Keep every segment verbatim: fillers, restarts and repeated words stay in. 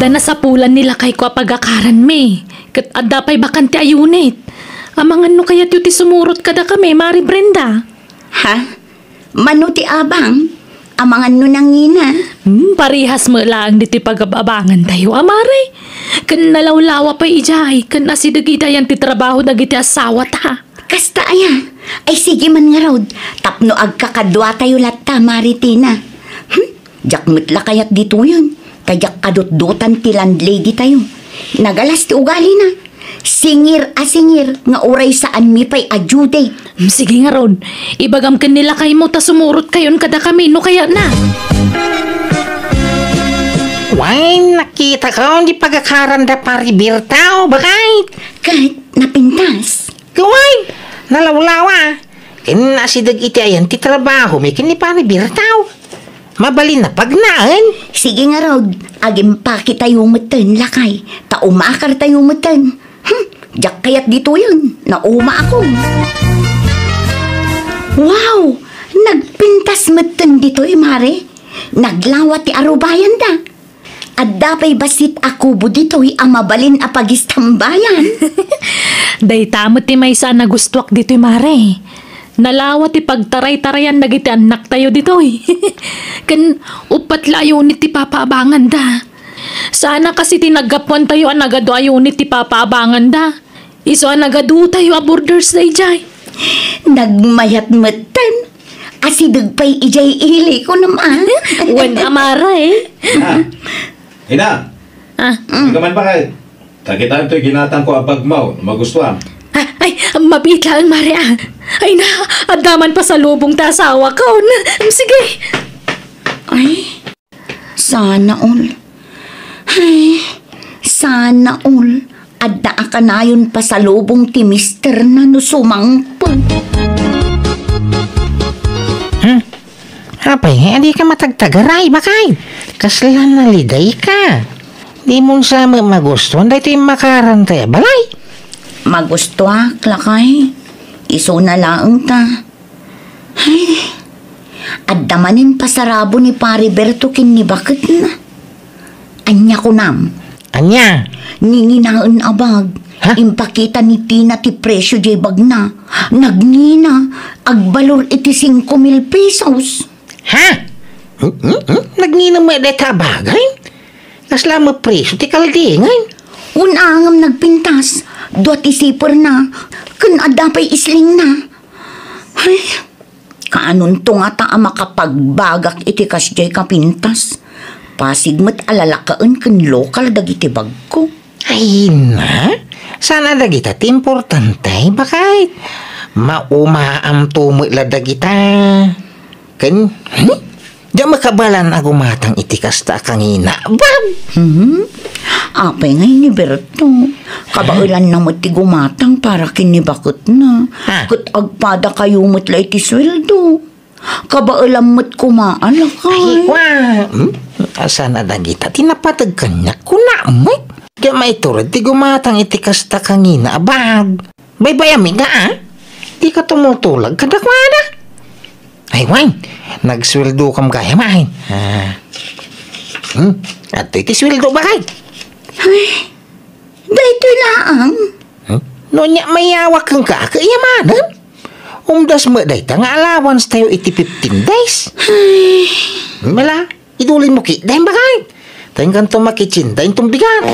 Nasapulan ni lakayko a pagakaranmi, ket adda pay bakante a unit. Amangan no kayatyo ti sumurot kadakami, Mari Brenda. Ha? Mano ti abang? Amangan no nangina? Hmm, parehas met laeng ditoy pagab-abangantayo, a Mari. Ken nalawlawa pay idiay, ken asideg idiayen ti trabaho dagiti asawata. Kasta aya? Ay, sige man ngarud, tapno agkakaduatayo latta, Mari Tina. Hmm? Diak met la kayat ditoyen, ta diak kadutdotan ti landlady tayo. Nagalas ti ugalina. Singir a singir nga uray saanmi pay a due date. Hmm, sige ngarud, ibagam ken ni lakaymo ta sumurot kayon kadakami no kayatna. Wen, nakita ko di pagakaran da Pari Berto, bakay? Ket napintas. Wen, nalawlawa. Ken asideg iti ayan ti trabahomi ken ni Pari Berto. Mabalin a pagnaen. Sige ngarud, agimpaketayo metten, lakay, ta umakartayo metten. Hmm, diak kayat ditoyen, naumaakon. Wow! Nagpintas metten ditoy, Mare. Naglawa ti arubayanda. Adda pay bassit a kubo ditoy a mabalin a pagistambayan. Dayta met ti maysa a nagustuak ditoy, Mare. Nalawa ti pagtaraytarayan dagiti annaktayo ditoy. Ken uppat la a unit ti papaabanganda. Saan a kas iti naggapuantayo a nagadu a unit ti papaabanganda. Isu a nagadutayo a borders daydiay. Nagmayat metten. Asideg pay idiay ilikon, a. Wen a, Mare. Ah, ina. Ah. Ikaw man, bakay? Tagitan toy ginatangko a bagmo, no magustuam. Ah, ay, mabiit laeng, Mare, ah. Ay na, adda man pasalubong ta asawakon. Mm, sige. Ay, sana all. Ay, sana all. Adda a kanayon pasalubong ti misterna no sumangpet. Hmm? Apay, adi ka matagtagaray, bakay? Kasla nalidayka. Dimon sa ma-, magustuan daytoy makaran tayo balay? Magustuak, lakay. Isuna laeng ta. Ay, adda manen pasarabo ni Pari Berto ken ni baketna. Ania kunam? Ania? Ninginaen a bag. Ha? Impakita ni Tina ti presio jay bagna. Nagngina, agbalor iti singko mil pesos. Ha? Hmm, hmm, hmm? Nagngina met dayta a bagay? Kasla met presio ti kaldingan? Wen a ngem nagpintas, dua ti siperna, ken adda pay islingna. Ay, kaanonto ngata a makapagbagak iti kasdiay a pintas? Pasig met a lalakaen ken lokal dagiti bagko. Ay na, saan a dagita ti importante, bakay? Maumaamto met la dagita. Ken, hmm? Diak makabalan a gumatang iti kasta a kangina. Bab! Hmm? Apay ngay ni Berto? Kabaelanna met ti gumatang para ken ni baketna. Ah. Ket agpadakayo met la iti sueldo. Kabaelam met koma, a, lakay. Ay, kwa. Hmm? Saan a dagita ti napateg kaniak, kuna met? Diak maiturod ti gumatang iti kasta a kangina a bag. Baybayam ida, a? Dika tumultulag kadakuada. Ay, wen, nagsueldokam gayam, ay. Ah. Hmm? Adtoy ti sueldo, bakay? Ay, daytoy laeng. Hmm? No nia, mayawak kenka, kayamanen? Umdas met dayta nga allowance tayo iti fifteen days. Ay. Mala, idulinmo ketdin, bakay? Ta ingkanto makitsinda inton bigat.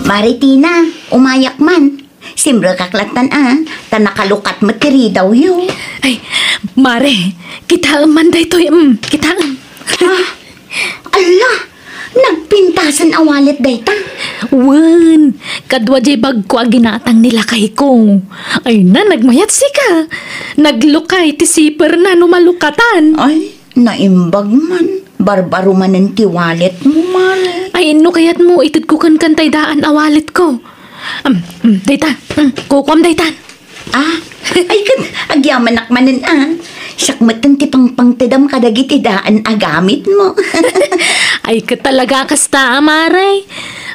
Mari Tina, umayak man. Simrekak lattan, a, ta nakalukat met ti ridawyo. Ay, Mare, kitaem man daytoy, mm, kitaem. Ah, ala, nagpintasen a wallet dayta. Wen, kadua jay bagko a ginatang ni lakayko. Ay na, nagmayat sika. Naglukay ti siperna no malukatan. Ay, naimbag man. Barbaro manen ti walletmo, Mare. Ay, no kayatmo, itedko kenka tay daan a walletko. Am, mm, dayta. Mm, kukuam dayta. Ah, ay, ket agyamanak manen, a. Siak metten ti pangpangtedam kadagiti daan a gamitmo. Ay, ket talaga kasta, a, Mare.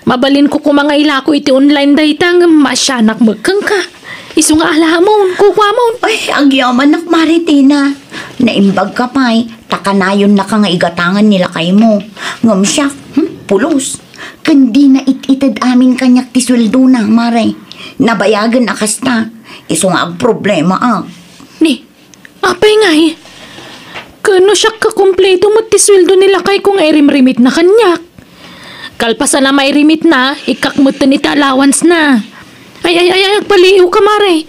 Mabalinko koma nga ilako iti online dayta, ngem maasianak met kenka. Isu nga alamon, kukuamon. Ay, agyamanak, Mare Tina. Naimbagka pay, Ta kanayonnaka nga igatangan ni lakaymo. Ngem siak, hmm, pulos. Ken dina it-ited amin kaniak ti sueldona, Mare. Nabayagen a kasta. Isu nga agproblemaak. Ni, apay ngay? Ken no siak, kakumpleto met ti sueldo ni lakayko nga irimrimitna kaniak. Kalpasan a mairimitna, ikkak metten iti allowance na. Ay, ay, ay, ay, agpaliiwka, Mare.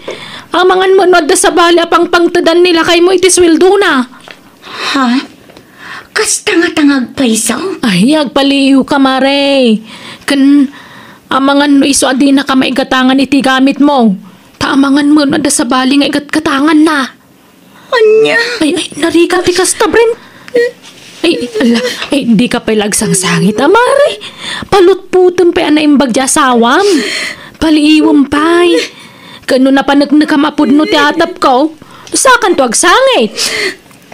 Amangan met no adda sabali a pangpangtedan ni lakaymo iti sueldona. Ha? Kasta ngata nga agpayso? Ay, agpaliiwka, Mare. Ken, amangan no isu a dinaka maigatangan iti gamitmo. Ta amangan met no adda sabali nga igatgatanganna. Ania? Ay, ay, narigat ti kasta, Bren. Ay, ala, ay, dika pay la agsangsangit, a, Mare. Palutpotem pay a naimbag ti asawam. Paliiwem pay. Ken no napaneknekam a pudno ti atapko, sakanto agsangit.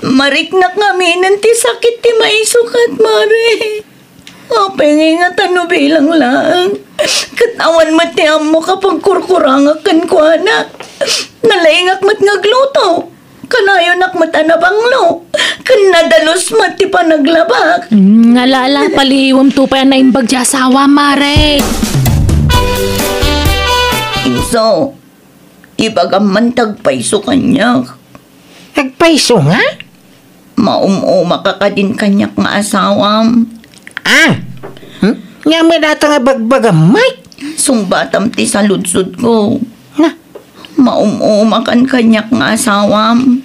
Mariknak ngaminen ti sakit ti maisukat, Mare. Apay ngay ngata no bilang laeng? Ket awan met ti ammok a pagkurkurangak kenkuana. Nalaingak met nga agluto. Kanayonak met a nabanglo. Ken nadalus met ti panaglabak. Mm, ala, ala, paliiwemto pay a naimbag ti asawa, Mare. Inso, ibagam man ti agpayso kaniak. Agpayso nga? Maum-umaka kadin kaniak nga asawam. Ah! Hmm? Ania met dayta nga bagbagam, Mike? Sungbatam ti saludsodko. Na? Maum-umakan kaniak nga asawam.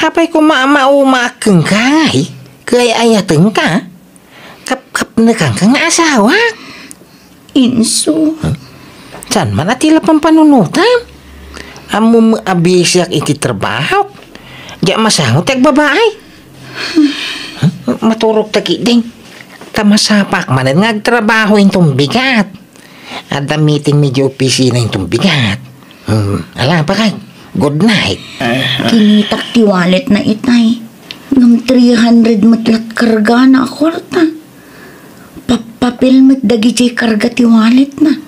Apay koma a maumaak kenka, ngay? Kay ayatenka? Kapkapnekanka nga asawa? Inso. Huh? Saan man a ti la pampanunotam? Ammom a bisiak iti trabahok. Diak masango ti agbabaay. Huh? Maturogta ketdin. Ta masapaak manen nga agtrabaho inton bigat. Adda meeting mi idiay opisina inton bigat. Hmm, ala, bakit? Good night. Kinitak ti walletna itay. Ngem three hundred met la't kargana a kuarta. Pappapil met dagiti karga ti walletna.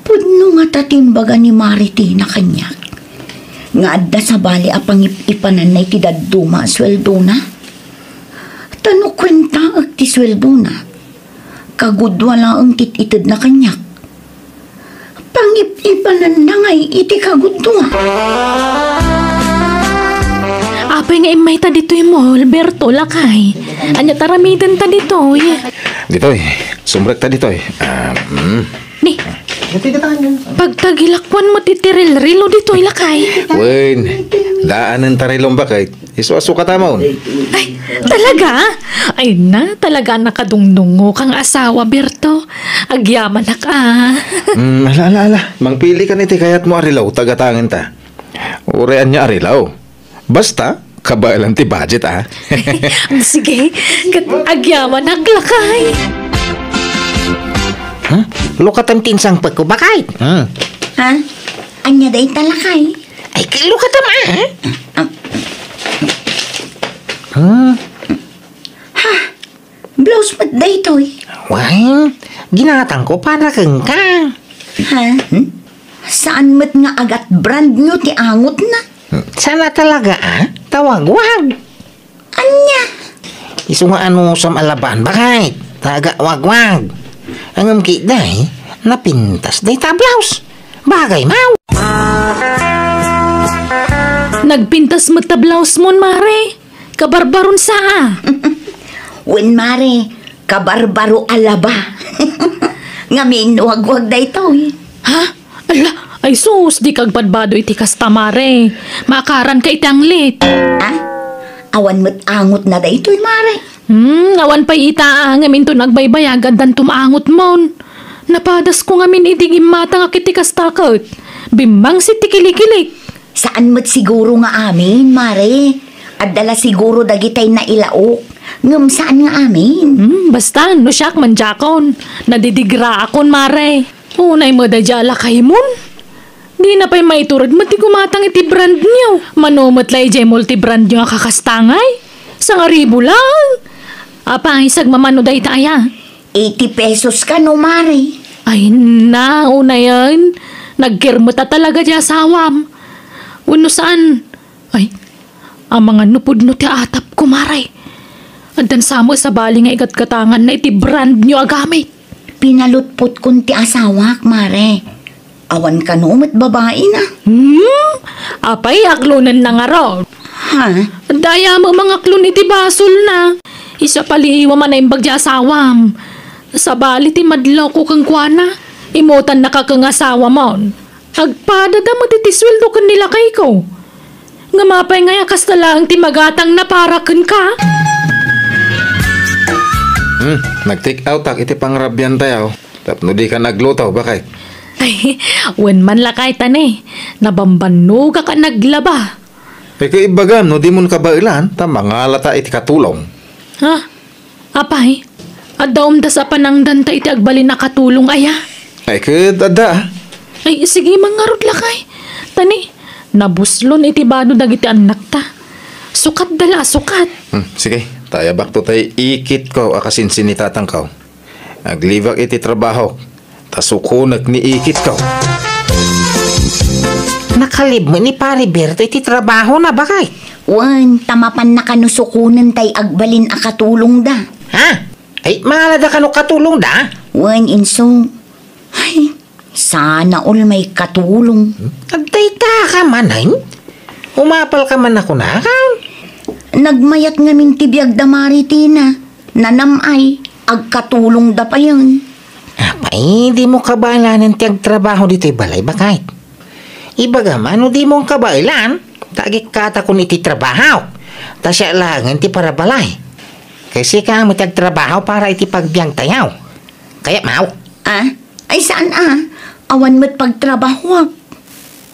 Pudno ngata ti imbaga ni Mare Tina kaniak nga adda sabali a pangip-ipananna iti dadduma a sueldona? Ta no kuentaek ti sueldona, kagudua laeng ti it-itedna kaniak. Pangip-ipananna ngay iti kagudua. Apay nga immayta ditoy mall, Berto, lakay? Ania ti aramidenta ditoy? Ditoy, sumrekta ditoy. Ah, mm. Ni, pagtagilakuan met iti rilrilo ditoy, lakay. Wen, daanen ta rilom, bakit? Isu a sukatamon. Ay, talaga? Ay na, talaga a nakadungdungngoka nga asawa, Berto. Agyamanak, a. Mm, ala, ala, ala. Mangpilika iti kayatmo a relo, ta gatangenta. Uray ania a relo. Basta, kabaelan ti budget, a. Sige, ket agyamanak, lakay. Huh? Lukatem ti insangpetko, bakit? Hmm. Ha? Ania dayta, lakay? Ay, lukatem, a. Ah. Hmm. Ha? Blouse met daytoy? Wen, ginatangko para kenka. Ha? Hmm? Saan met nga agat brand new ti angotna? Hmm, saan a talaga, a? Tawagwag. Ania? Isu nga anusam a laban, bakit? Taga wagwag. Ngem ketdi, napintas dayta a blouse. Bagay, maw. Nagpintas met ta blouse mon, Mare. Kabarbaron sa, a. Wen, Mare, kabarbaro a laba. Ngamin, wagwag daytoy. Ha? Ala, ay sus, dika agpadbado iti kasta, Mare. Maakaranka iti anglit. A? Awan met angotna daytoy, Mare. Hmm, awan pay ita, a, ngem inton agbaybayag, addan tum angotmon. Napadasko ngamin idi gimmatangak iti kasta ket bimmangsit ti kilikilik. Saan met siguro nga amin, Mare. Adda la siguro dagitay nailaok, ngem saan nga amin. Hmm, basta, no siak, mandiakon. Nadidigraakon, Mare. Unay met daydiay a lakaymon. Dina pay maiturod met ti gumatang iti brand new. Mano met la idiay mall ti brand new a kakasta ngay? Sangaribu laeng. Apay, sagmamano dayta aya? Eighty pesos kano, Mare. Ay na, unayen. Nagkirmeta talaga ti asawam. Wenno saan? Ay, Amangan no pudno ti atapko, Mare. Addan sa met sabali nga igatgatanganna iti brand new a gamit. Pinalutpotkon ti asawak, Mare. Awan kano met babaina. Hmm? Apay, aklonenna ngarud? Ha? Adda aya met mangaklon iti basolna. Isu a paliiwam a naimbag ti asawam. Sabali ti madlawko kenkuana, imutannaka ken asawamon. Agpadada met iti sueldo ken ni lakayko. Ngem apay ngay a kasta laeng ti magatangna para kenka? Hmm, nag-take outak iti pangrabiantayo tapno dika nagluto, baket. Ay, wen man lakay ta ne, nabambannogak a naglaba. Ay, kaibagam no dimon kabaelan, ta mangalata iti katulong. Ha? Apay, adda umdas a panangdanta iti agbalin a katulong aya? Ay, ket adda, a. Ay, sige man ngarud lakay. Ta ne, nabuslon iti bado dagiti annakta. Sukatda la a sukat. Hmm, sige, ta ayabakto tay ikitko a kasinsinitatanko. Aglibak iti trabahok, ta sukonek ni ikitko. Nakalib met ni Pare Berto iti trabahona, baket. Wen, ta mapanna kano sukonen tay agbalin a katulongda. Ha? Ay, mangalada kano katulongda? Wen, inso. Ay, sana all maikatulong. Dayta ka manen? Umapalka man a kunakon? Nagmayat ngamin ti biagda, Mare Tina. Nanam-ay, agkatulongda payen. Apay, dimo kabaelanen ti agtrabaho ditoy balay, baket? Ibagam a no dimo kabaelan, ta agikkatakon iti trabaho. Ta siak laengen ti parabalay. Ket sika met ti agtrabaho para iti pagbiagtayo. Kayatmo? Ah? Ay, saan a? Awan met pagtrabahoak.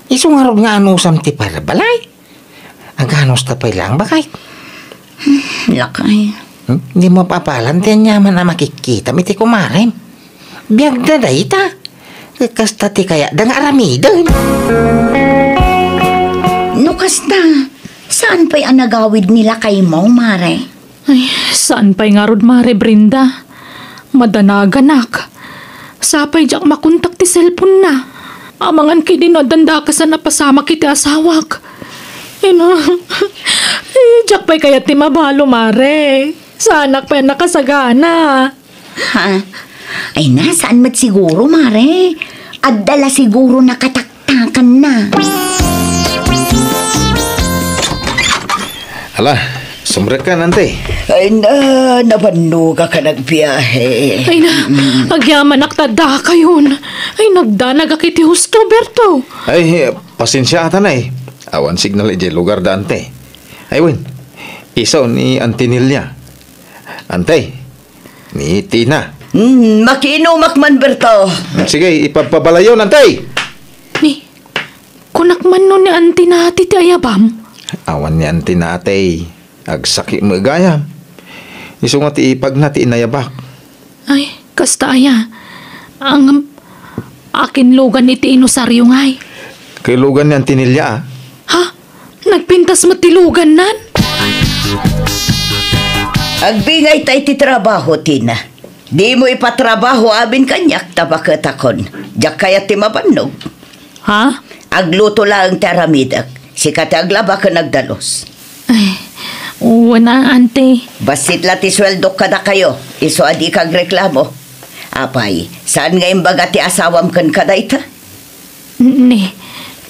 Isu ngarud nga anusam ti parabalay. Aganusta pay laeng, baket? Lakay. Hmm? Dimo apalan ti aniaman a makikkitam iti kumarem. Biagda dayta. Ket kasta ti kayatda nga aramiden. No kasta, saan pay a nagawid ni lakaymo, Mare? Ay, saan pay ngarud, Mare Brenda? Madanaganak. Sapay diak makontak ti cellphone-na. Amangan ketdi no addan dakasan a pasamak iti asawak. Ina, eh, diak pay kayat ti mabalo, Mare. Saanak pay a nakasagana. Ha? Ay na, saan met siguro, Mare? Adda la siguro nakataktakanna. Ala, sumrekka, Ante. Ay na, nabannogak a nagbiahe. Ay na, agyamanak ta addakayon. Ay, nagdanagak iti husto, Berto. Ay, pasensiaak, Ante. Awan signal idiay lugarda, Ante. Ay, wen, isu ni Ante Nelia. Ante, ni Tina. Hmm, makiinumak man, Berto. Sige, ipabpabalayon, Ante. Ni, kunak man no ni Ante Nati ti ayabam? Awan ni Ante Nati. Agsakit met gayam. Isu nga ti ipagna ti inayabak. Ay, kasta aya. Ang akin lugan iti inosario ngay. Kay lugan ni Ante Nelia, a. Ha? Nagpintas met ti lugannan? Agbingayta iti trabaho, Tina. Dimo ipatrabaho amin kaniak ta baketakon. Diak kayat ti mabannog. Ha? Agluto laeng ti aramidek. Sika ti aglaba ken agdalus. Ay, wen a, Ante. Bassit la ti sueldok kadakayo. Isu a dika agreklamo. Apay, saan nga imbaga ti asawam kenka dayta? Ni,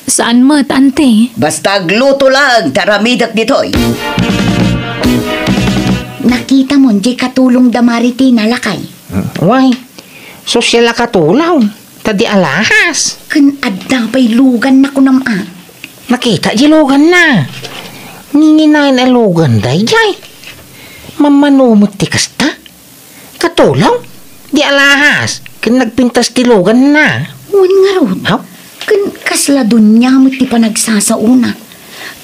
saan met, Ante? Basta agluto laeng ti aramidek ditoy. Nakitamon diay katulongda, Mare Tina, lakay? Way, sosial a katulong, ta di alahas. Ken adda pay luganna, kunam a. Nakita diay luganna. Nginginayon a lugan daydiay. Mammano met ti kasta. Katulong? Di alahas. Ken nagpintas ti luganna. Wen ngarud. Ha? Ken kasla dunia met ti panagsasaona.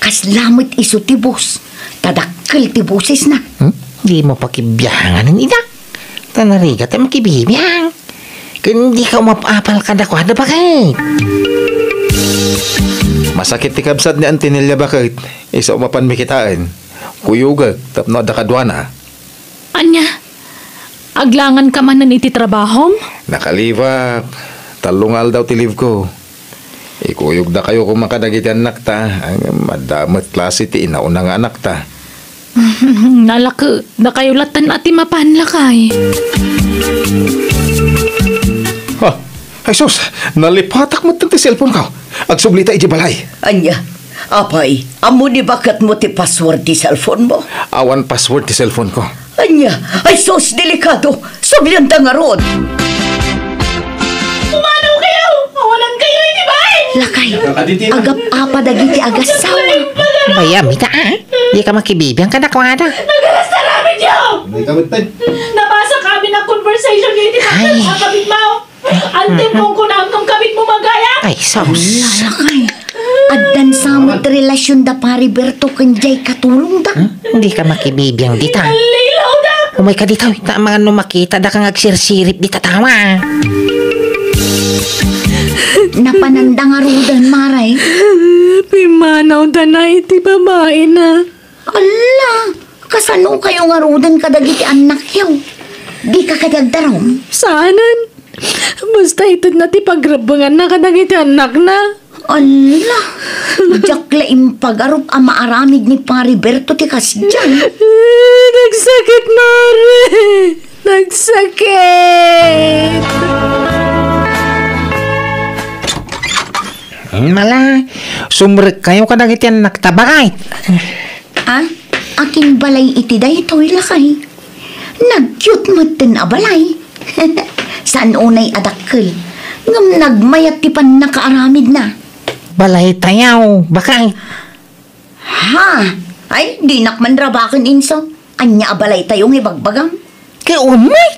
Kasla met isu ti boss. Ta dakkel ti bosesna. Hmm? Dimo pakibianganen ida. Ta narigat a makibibiang. Ken dika umap-apal kadakuada, baket. Masakit ti kabsat ni Ante Nelia, baket. Isu a mapanmi kitaen. Kuyogek tapno adda kaduana. Ania? Aglanganka manen iti trabahom? Nakalibak. Tallo nga aldaw ti leave ko. Ikuyogdakayo koma kadagiti annakta, ngem adda met klase ti inauna nga anakta. Nalako, dakayo latten a ti mapan, lakay. Ah, ay sus, nalipatak met ti cellphone ko. Agsubli ta iti balay. Ania? Apay, ammo ni baketmo ti password ti cellphone mo? Awan password ti cellphone ko. Ania? Ay sus, delikado! Sublianta ngarud! Umano kayo! Awanan kayo iti bahay! Lakay, agap-apa dagiti agassawa. Bayam ita, ah. Di ka makibibiang kadakuada. Nagalas na ramen niyo! Nabasa kami ng conversation niyo iti Ay. Kapit mo! Antipon ko na ang kabit mo, magaya! Ay, sus. Ala, lakay. Addan sa met relasyon da Pari Berto ken jay katulong da. Hmm? Hindi ka makibibiang dita. Lilaw da! Umay ka dita, ta mangan no makita da kang agsirsirip dita tawa. Napananda nga rudan, maray. Pimanaw da na iti babae na. Ala, kasano kayo nga rudan kadagiti annakyo? Di ka kadagdarom? Saanen. Basta ited na ti pagrubbenganna kadagiti annakna. Ala, diak la impagarup a maaramid ni Pari Berto ti kasdiay. Nagsakit, Mare! Nagsakit! Mala, sumrek kayo kadagiti annakta, bakay. Ah, akin balay iti daytoy, lakay? Nagyot metten a balay. Saan unay a dakkel? Ngem nagmayat ti pannakaaramidna. Balay tayaw, bakay. Ha? Ay, dinak man rabaken, inso. Ania a balay tayo nga ibagbagam? Kay umay!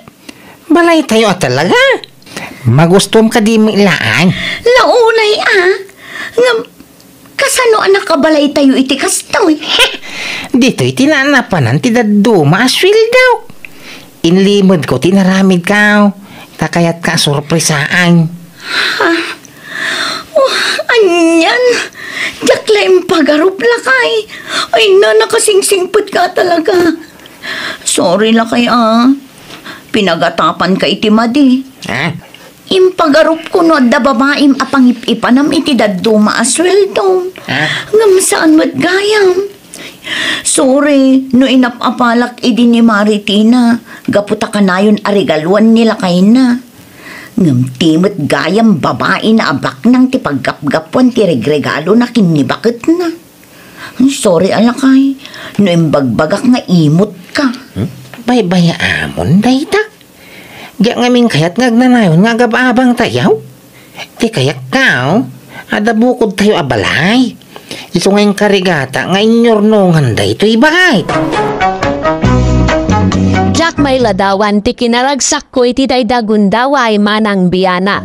Balay tayo a talaga. Magustom ka di mo ilaan. Launay, ah. Ngam, kasano a nakabalay tayo iti kastoy? Ditoy ti naanapanan ti dadduma a sweldo. Inlimed ko ti inaramid ko. Ta kayat ka a sorpresaan. Ha? Oh, anian? Diak la impagarup, lakay. Ay, na, nakasingsingpet ka talaga. Sorry, lakay, ah. Pinagatapan ka iti madi. Ah? Impagarup ko no adda babaim a pangip-ipanam iti dadduma a sueldom. Ah? Ngem saan met gayam. Sorry no inap-apalak idi ni Maritina, gapu ta kanayon a regaluan ni lakayna. Ngem ti met gayam babaina a baknang ti paggapgapuan ti regregalona ken ni baketna. Sorry a lakay, no imbagbagak nga imut ka. Hmm? Baybayaamon dayta. Diak ngamin kayat nga agnanayon nga agab-abang tayaw. Ti kayat kao, adda bukod tayo a balay. Isu nga inkarigata nga inyurnongan daytoy balay. Diak mailadawan ti kinaragsakko iti dayda gundaway manang biana.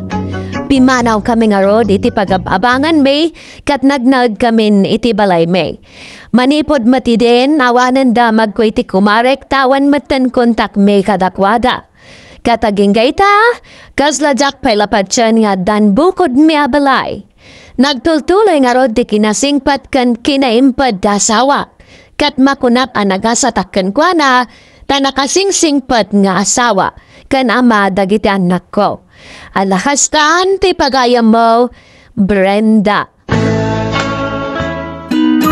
Pimanaw kami ngarud iti pagab-abanganmi ket nagnaed kamin iti balaymi. Manipud met idin, awanen damagko iti kumarek ta awan metten kontakmi kadakuada. Ket agingga ita, kasla diak pay la patien nga addan bukodmi a balay. Nagtultuloy ngarud ti kinasingpet ken kinaimped ti asawa. Ket makunak a nagasatak kenkuana, ta nakasingsingpet nga asawa ken ama dagiti annakko. Ala kastan ti pagayammo, Brenda.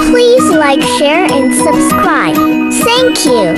Please like, share, and subscribe. Thank you.